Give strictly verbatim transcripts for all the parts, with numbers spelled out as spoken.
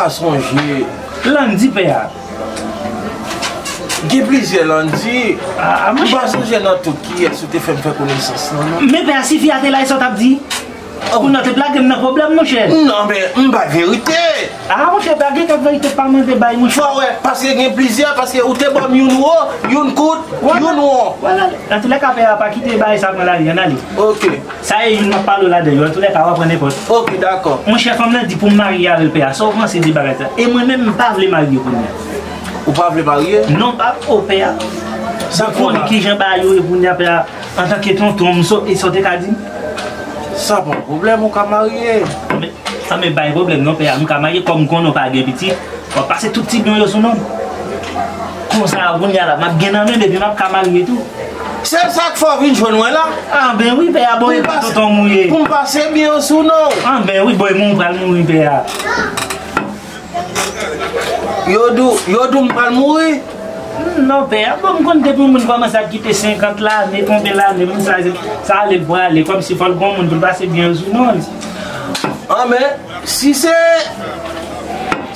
Pa sonje. Landy, pè a. Gen plizyè Landy. A, a, monchè. M pa sonje nan tout kiyès ou te fè m fè konesans lan, non. Men pè a, si fi a te la, e sa w t ap di? Kounye a w te plage m nan pwoblèm, monchè. Non, men m bay verite. A, monchè, pa gen kèk verite pa mande bay, monchè. Fò wè, paske gen plizyè, paske ou te ban m youn wo, youn kout, youn won. Vwala. Antoulèka, pè a, pa kite bagay sa pran lari, ann ale. Ok. Sa e youn m ap pale w ladan yo. Antoulèka, w ap pran nenpòt. Ok, dakò. Monchè, fanm nan di pou m marye avè l, pè a. Sa w panse de bagay sa? E mwen menm, m pa vle marye kounye a. Ou pa vle marye? Non, pa, o, pè a. Sa w konn kijan bagay yo ye kounye a, pè a. Antanke tonton, m so, e sa w te ka di m? Sa pa yon pwoblèm, ou ka marye. Men, sa men pa yon pwoblèm non, pè a. M ka marye, kòm m konnen w pa gen pitit, w ap pase tout ti byen yo sou non m. Konsa, kounye a la, m ap gen nan men m epi m ap ka marye tou. Se sa k fè w vin jwenn mwen la? Anben wi, pè a, bon, e pa tonton m ou ye. Pou m pase byen yo sou non w. Anben wi, bon, e mwen ou pral mouri, pè a. Yo di w, yo di w m pral mouri? Non, pè a. Bon, m konn depi yon moun kòmanse ap kite senkant lane, konbyen lane, moun sa, sa ale l prale, kòmsi fò l gen yon moun pou l pase byen sou non l. Anben, si se,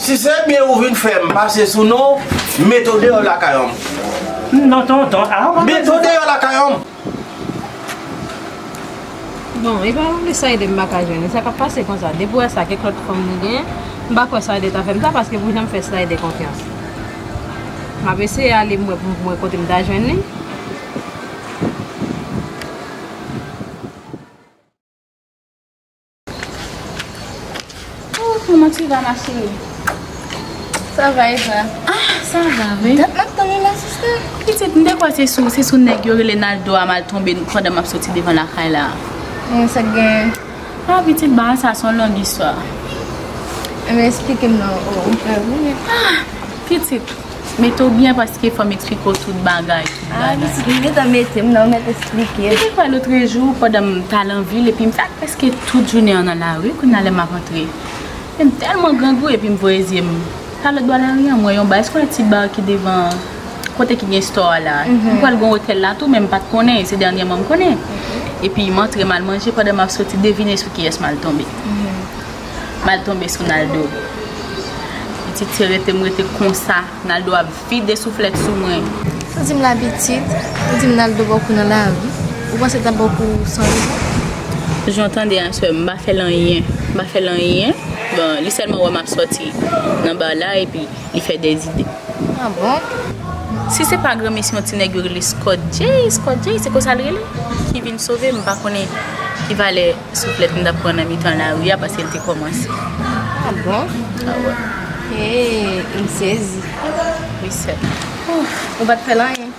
si se byen ou vin fè m pase sou non w, mete w deyò lakay an m. Non, tonton, a, w pa mete w deyò lakay an m. Bon, e pa yon vle Saide m pa ka jwenn li. Sa k ap pase konsa? Depi w wè sa, kèk lòt fanm li genyen, m pa kwè Saide ta fè m sa, paske pou jan m fè Saide konfyans. M ap eseye ale m wè pou m wè kote m ta jwenn li. Oh, comment tu vas, ma chérie? Ça va, et toi? Ah, ça va, oui. Dat m ap tann ou la, sista. Pitit, m te kwè se sou, se sou nèg yo rele Naldo a m al tonbe pandan m ap soti devan lakay la. Bon, sa k gen? Ah, pitit, bagay sa se yon long istwa. Ebyen, esplike m non. Oh, m pè wi, men. Ah, pitit, mete w byen paske fò m eksplike w tout bagay, tout bagay. Ah, pitit, m gentan mete m nan, mèt esplike. Ou te kwè lotrejou, pandan m t al an vil, epi m fè ak prèske tout jounen an nan lari, kounye a lè m ap antre. Men m tèlman grangou, epi m voye zye m pa lòt bò lari an, m wè yon ba, èske w wè ti ba ki devan kote ki gen store la? Mhm. M kwè l gen yon otèl la tou, men m pa t konnen, se dènyèman m konnen. Ok. Epi m antre, m al manje, pandan m ap soti, devine sou kiyès m al tonbe. Mhm. M al tonbe sou Naldo. Pitit, se rete m rete konsa, Naldo ap vide souflèt sou mwen. Sa di m la pitit, ou di m Naldo ba w kou nan lari. Ou panse l t ap ba w kou san rezon? Jan w tande a, sè m, m pa fè l anyen. M pa fè l anyen. Bon, li sèlman wè m ap sòti nan ba la, epi li fè dèzide. Ah bon? Si se pa granmesi yon ti nèg yo rele Scott J, Scott J, se konsa l rele, ki vin sove m, m pa konnen ki valè souflèt m t ap pran nan mitan lari a, paske l te kòmanse. Ah bon? Ah wè. Hey, m sezi. Wi, sè. Ou pa t fè l anyen?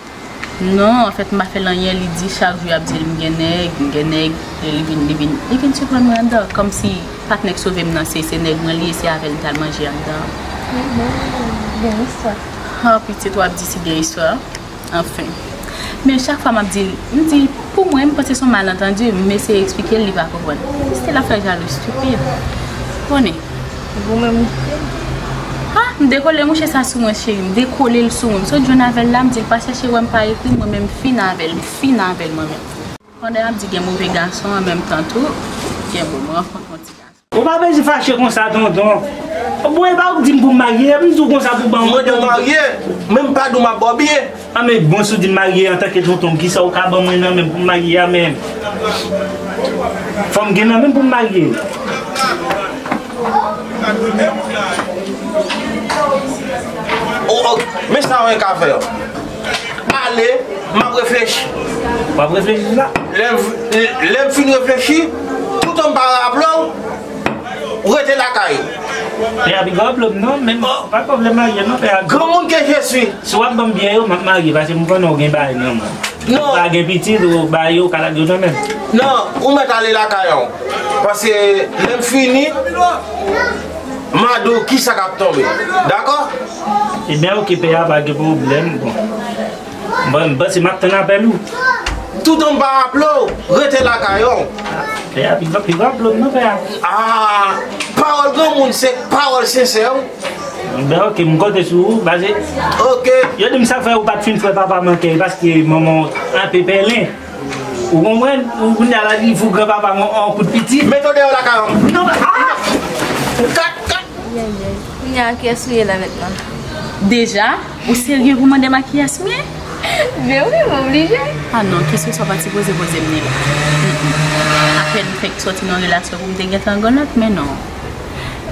Non, anfèt, m pa fè l anyen. Li di chak jou y ap di l m gen nèg, m gen nèg. E li vin, li vin, li vin siprann mwen anndan. Kòmsi pa t nèg sove m nan, se, se nèg mwen li ye, se avè l m t al manje anndan. Bon, gen istwa. Ah, pitit, w ap di si gen istwa. Anfen. Men chak fwa m ap di l, m di, pou mwen, m panse se yon malantandi, m eseye eksplike l, li pa konprann. Stella fè jalou, estipid. Konnen. Ou menm. Ha, m dekole mouche sa sou mwen, cheri. M dekole l sou mwen. M sot jwenn avè l la, m di l pa chèche wè m pa ekri, mwen menm m fin avè l, m fin avè l mwen menm. Pandan y ap di gen move gason an menm tan tou, gen bon, mwen rankontre yon ti gason. Ou pa bezwen fache konsa, tonton. Bon, e pa ou k di m pou m marye, m di w konsa pou ban m. Mwen di w marye, men m pa di w m ap ba w byen. Ah, men bon, si w di m marye antanke tonton m, kisa ou ka ban mwen nan men m pou m marye a menm? Fò m gen nan men m pou m marye. Oh, oh, men sa w ka fè. Ale, m ap reflechi. W ap reflechi sou sa? Lè m, lè m fin reflechi, toutan m pa raple w, ou rete lakay ou. Pè a, piga w ap lo m non, men pa pwoblèm marye non, pè a. Granmoun ke je suis. Si w ap ban m byen yo, m ap marye, paske m konnen w gen bagay nan men w. Non. Ou pa gen pitit, ou ba yo, ou ka lage yo nan men m. Non, ou mèt ale lakay an. Paske lè m fini, m a di w kisa k ap tonbe. Dakò? Ebyen, oke, pè a, pa gen pwoblèm. Bon. Bon, m panse m ap tann apèl ou. Toutan m pa raple w, rete lakay an. Pè a, piga, piga w ap lo m non, pè a. Ah, pawòl granmoun se pawòl sensè wi. Ben, oke, m konte sou ou, pase. Oke. Yo di m sa fè ou pa t fin fè papa m an kè, paske manman w anpe pèlen. Ou konprann? Ou kounye a la li fou granpapa m an kout pitit. Mete w deyò lakay an. Non, ah! Kat, kat. Ayayay. Kounye a, kiyès ou ye la mentnan? Deja? Ou serye pou mande m a kiyès m ye? Ben wi, m oblije. Ah non, kesyon sa w pa t sipoze poze m ni la. Mm, mm. Apèn m fèk sòti nan relasyon pou m te gentan gen lòt, men non.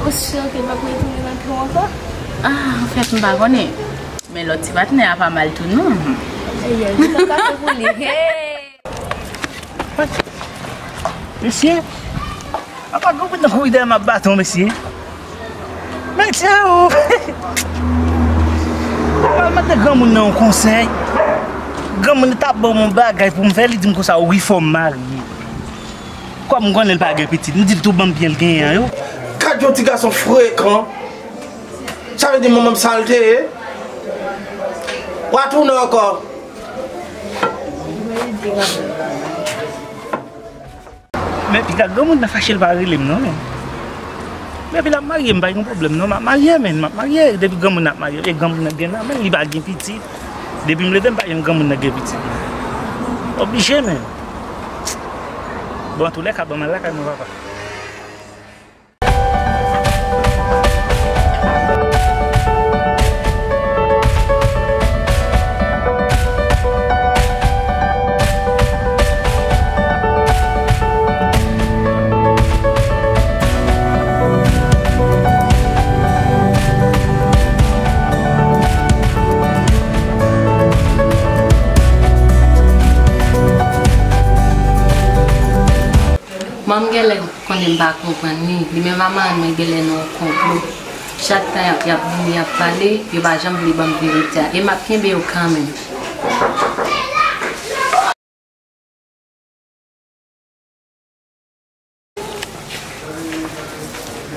Ou si ke l p ap retounen nan pi w ankò? Ah, anfèt, m pa konnen. Men lòt ti patnè a pa mal tou non. Ayayay, sa ka fè pou li. Hey! Mesye, apa granmoun nan kouri dèyè m ap baton, mesye? Mesye, o! Mwen al mande granmoun nan yon konsèy. Granmoun nan t ap ban m yon bagay pou m fè, li di m konsa, wi, fò m marye. Kòm m konnen l pa gen pitit, m di l tou ban m byen l genyen an yo. Gad yon ti gason frekan. Sa vle di manman m sa l te ye? W a tounen ankò. Men piga granmoun nan fache l pa rele m non, men. Men epi l ap marye, m pa gen pwoblèm non, m ap marye, men, m ap marye. Depi granmoun nan ap marye, e granmoun nan gen nan men, li pa gen pitit. Depi m leve, m pa janm granmoun nan gen pitit. Oblije, men. Bon, antoulèka, ban m al lakay mwen, papa. Manman m genlè konnen m pa konprann li. Li menm ak marenn mwen genlè nan yon konplo. Chak tan y ap, y ap vini, y ap pale, yo pa janm vle ban m verite a. E m ap kenbe yo kanmenm.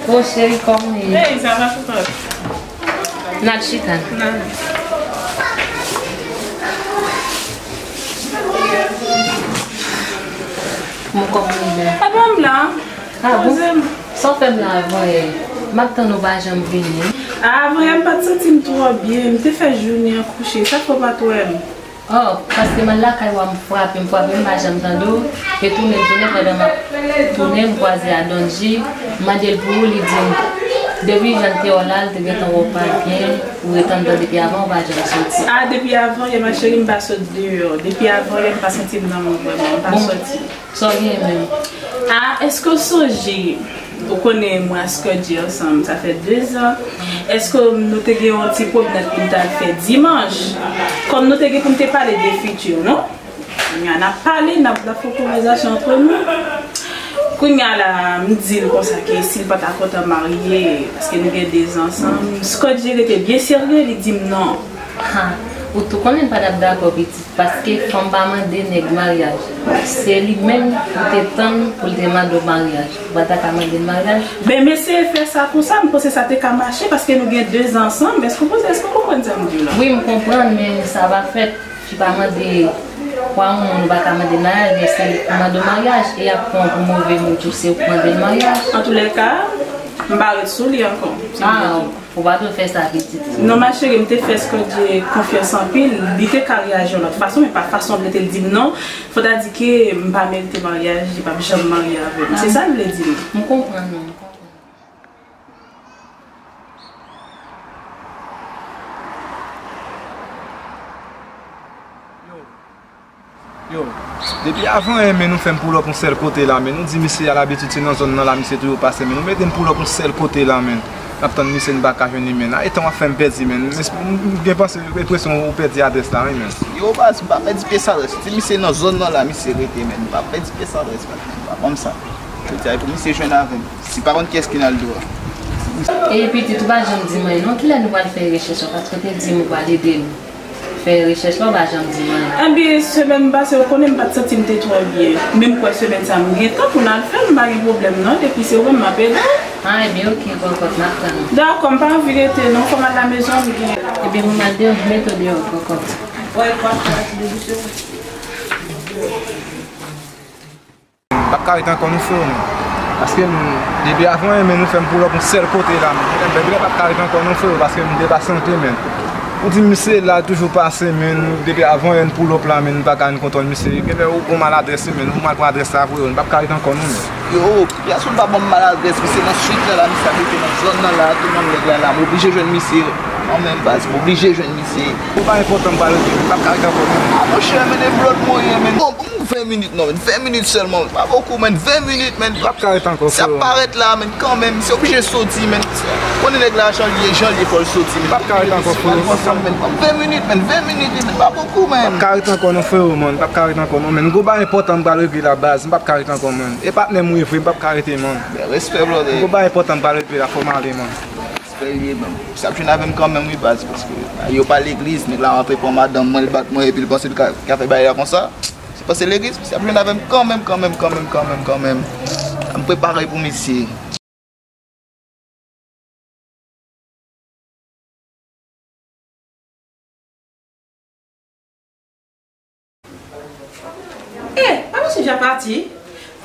O cheri, kòman w ye? Hey, sa va, Kokòt? N al chita. N al. Mon kòb mwen. A bon, m la. Ah bon? Sa w fè m la avan yè? M ap tann ou pa janm vini. Ah, avan yè m pa t santi m twò byen. M te fè jounen an kouche. Sa fè w pa t wè m. Oh, paske m al lakay w a, m frape, m frape, m pa janm tande w. E tounen, m tounen, pandan m ap tounen, m kwaze a Donji, m mande l pou ou, li di m, depi jan l te wè w la, l te gentan wè w pa byen, ou ret anndan depi avan, ou pa janm soti. Ah, depi avan yè, ma chérie, m pa sot deyò. Depi avan yè, m pa santi m nan mwen vrèman, m pa soti. Sa w gen menm? Ah, èske w sonje, ou konnen mwen ak Scotty ansanm, sa fè dezan. Èske nou te gen yon ti pwomenad pou n t al fè dimanch? Kòm nou te gen pou n te pale de fiti nou, kounye a n ap pale, n ap, n ap fè konvèsasyon antre nou. Kounye a la, m di l konsa ke si l pa ta kontan marye, paske nou gen dezan ansanm, Scotty rete byen serye, li di m non. Ha, ou tou konnen m pa t ap dakò, pitit. Paske fanm pa mande nèg maryaj. Se li menm ou te tann pou l te mande w maryaj. Ou pa ta ka mande l maryaj? Ben, m eseye fè sa konsa, m panse sa te ka mache, paske nou gen dezan ansanm. Èske w panse, èske w konprann sa m di w la? Wi, m konprann, men sa pa fèt. Fi pa mande, kwa yon moun ou pa ka mande maryaj, men se li k mande w maryaj, e y ap pran w pou move moun tou, se ou k mande l maryaj. Antoulèka, m pa ret sou li ankò. Ah, ou pa dwe fè sa, pitit. Non, ma chérie, m te fè Scotty konfyans anpil. Li te ka reyaji yon lòt fason, men pa fason l te di m non. Fò ta di ke m pa merite maryaj, li p ap janm marye avè m. Se sa l vle di m. M konprann, non, m konprann. Yo, depi avan yè, men nou fè m pull up yon sèl kote la, men nou di misye a labitid se nan zòn nan la misye toujou pase, men nou mete m pull up yon sèl kote la, men n ap tann misye, n pa ka jwenn li, men a etan w ap fè m pèdi, men m gen panse, enpresyon ou pèdi adrès la, wi, men. Yo, baz, m pa pèdi pyès adrès. Di misye nan zòn nan la misye rete, men m pa pèdi pyès adrès, men m pa ban m sa. Jodi a, e pou misye jwenn avè m. Si pa konn kiyès ki nan l dwa. E pitit, ou pa janm di mwen non, kilè nou pral fè rechèch la, paske w te di m ou pral ede m fè rechèch la, ou pa janm di mwen. Ebyen, semèn pase, ou konnen m pa t santi m te twò byen. Men m kwè semèn sa a m gen tan pou n al fè l, m pa gen pwoblèm non, depi se ou menm m ap ede. Ah, ebyen, oke, kòkòt, n ap tann ou. Dakò, m pa anvi rete non, fò m al lamezon, m gen. Ebyen, pou m al deyò, mete w deyò, kòkòt. M p ap ka ret ankò non, freo, men. Paske m, depi avan yè, men nou fè m pull up yon sèl kote la, men. M p ap ka ret ankò non, freo, paske m te pa sante, men. Ou di misye la toujou pase, menn, depi avan yè n pull up la, menn, m pa ka jwenn kontwòl misye. Genlè ou gon maladrès wi, menn, ou mal pran adrès la vre, ou pa ka ret ankò non, menn. Yo, pèsonn pa ban m maladrès, misye nan street la, la, misye abite nan zòn nan la, tout moun nèg la la, m oblije jwenn misye. Kanmenm baz, m oblije jwenn misye. Ou pa enpòtan, m pral rete, m p ap ka ret ankò non. A monchè, men de blòd mwen ye, menn. Bon, bon, ven minit non, menn, ven minit sèlman, pa bokou, menn, ven minit, menn. M p ap ka ret ankò, frero. Sa parèt la, menn, kanmenm, misye oblije soti, menn. Konnen nèg la jan l ye, jan l ye, fò l soti, menn. M p ap ka ret ankò, frero. Ven minit, menn, ven minit, menn, pa bokou, menn. M p ap ka ret ankò non, frero, man, m p ap ka ret ankò non, menn. Gon bagay enpòtan m pral regle la, baz, m p ap ka ret ankò, man. E patnè m ou ye vre, m p ap ka rete, man. Respè, brother. Gon bagay enpòtan m pral regle la, fò m ale, man. Respè, li ye, man. Sa ap jwenn avè m kanmenm, wi, baz, paske yo pa legliz, nèg la rantre pran madanm mwen, li bat mwen, epi li panse li ka, ka fè bagay la konsa. Se panse legliz, sa ap jwenn avè m kanmenm, kanmenm, kanmenm, kanmenm, kanmenm. M prepare pou misye. Eh, pa misye deja pati?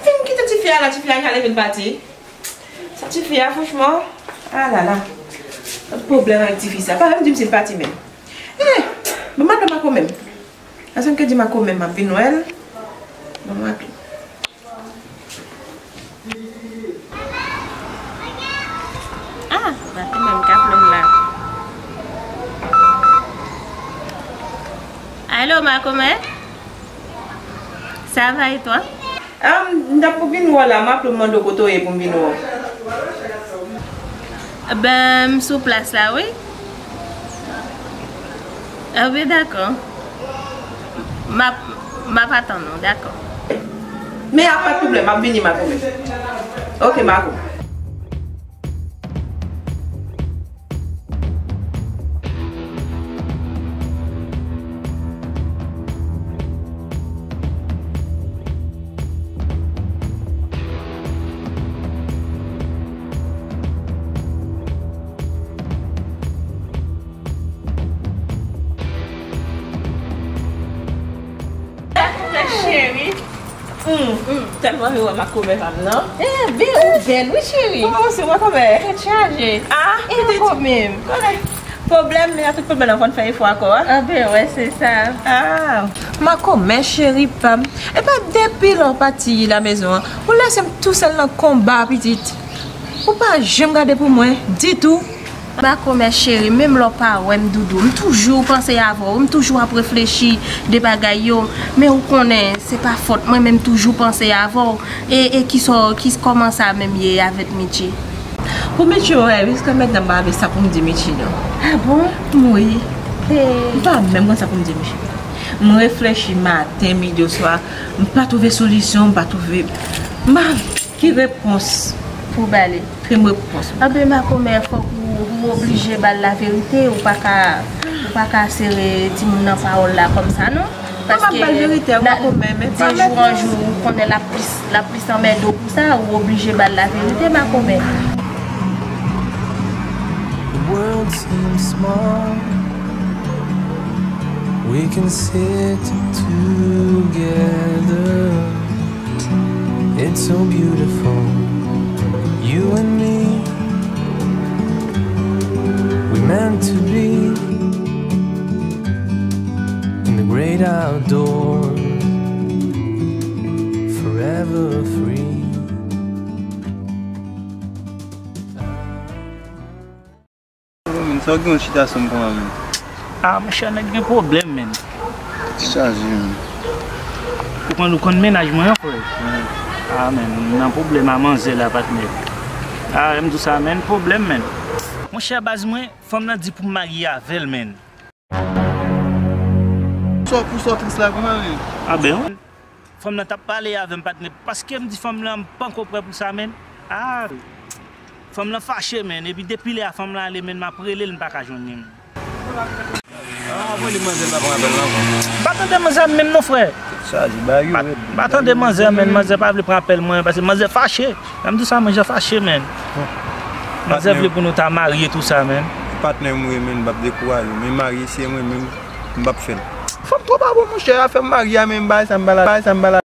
Fin kite tifi a la, tifi a deja leve l pati. Sa tifi a, franchman, ah la la. Pwoblèm avèk tifi sa. Pa menm di m si l pati menm. Eh, ban m ale makomè m. Ansanm ke di makomè m ap vin wè l. Ban m ale. Ah, makomè m k ap rele m la. Alo, makomè? Ça va et toi? Ah, m t ap pou vin wè w la, m aple w mande w kote w ye pou m vin wè w. Ben, m sou plas la, wi. Ah, ben, dakò. M ap, m ap atann ou, dakò. Men a pa t pwoblèm, m ap vini, makomè. Ok, makomè. Cheri. Hmm, hmm, tèlman anvi wè makomè pa m nan. Eh, ben, ou bèl, wi, cheri. Kòman w se, makomè? Tèt chaje. Ah, e pitit. Makomè m. Konnen pwoblèm, men a tout pwoblèm nan konn fè efò akò, a? Ah, ben, wè, se sa. Ah. Makomè, cheri pa m. E pa depi lè w pati lamezon an, ou lese m tousèl nan konba, pitit. Ou pa janm gade pou mwen, ditou. Makomè cheri, menm lè w pa wè m, doudou, m toujou panse avè w, m toujou ap reflechi de bagay yo, men ou konnen se pa fòt mwen, men m toujou panse avè w. E, e kisa w, ki, kòman sa menm ye avèk Mitchy? Pou Mitchy, wè, jiska mentnan m pa vle sa pou m di Mitchy, non. Ah bon? Wi. M pa menm konn sa pou m di Mitchy. M reflechi maten, midi, oswa, m pa twouve solisyon, m pa twouve, m pa ki repons pou ba li. Ki repons? Anben, makomè, fòk ou, ou oblije ba l laverite, ou pa ka, ou pa ka sere timoun nan pawòl la kòmsa, non. Paske m ap ba l verite a, makomè, men de jou an jou, ou konnen l ap plis, l ap plis anmède w pou sa, ou oblije ba l laverite, makomè. The world seems small. We can sit together. It's so beautiful, you and me. We meant to be in the great outdoors, forever free. Menn, sa w gen w chita sou m konsa, menn? Ah, monchè, nèg gen pwoblèm, menn. Chaje, menn. Ou konn, ou konn mennaj mwen an, frè? Wi. Ah, menn, m nan pwoblèm a manzè la, patnè. Ah, m di w sa, menn, pwoblèm, menn. Monchè, baz mwen, fanm nan di pou m marye avè l, menn. Sa w, pou sa w tris la konsa, menn? Ah, ben, wi. Fanm nan t ap pale avè m, patnè, paske m di fanm lan m panko prè pou sa, menn. Ah, fanm lan fache, menn. Epi depi lè a fanm lan ale, menn, m ap rele l, m pa ka jwenn li, menn. Ah, w ap rele manzè, l pa pran apèl lan ankò. M pa tande manzè a menm non, frè. Chaje, bagay yo rèd. M pa tande manzè a, menn. Manzè pa vle pran apèl mwen, paske manzè fache. Lè m di w sa, manzè fache, menn. Manzè vle pou nou ta marye, tou sa, menn. Patnè m ou ye, menn, m p ap dekouraje w. Men marye, si e mwen menm, m p ap fè l. Fanm twò pa bon, monchè, afè m marye a, menm bagay sa m pa la, bagay sa m pa la.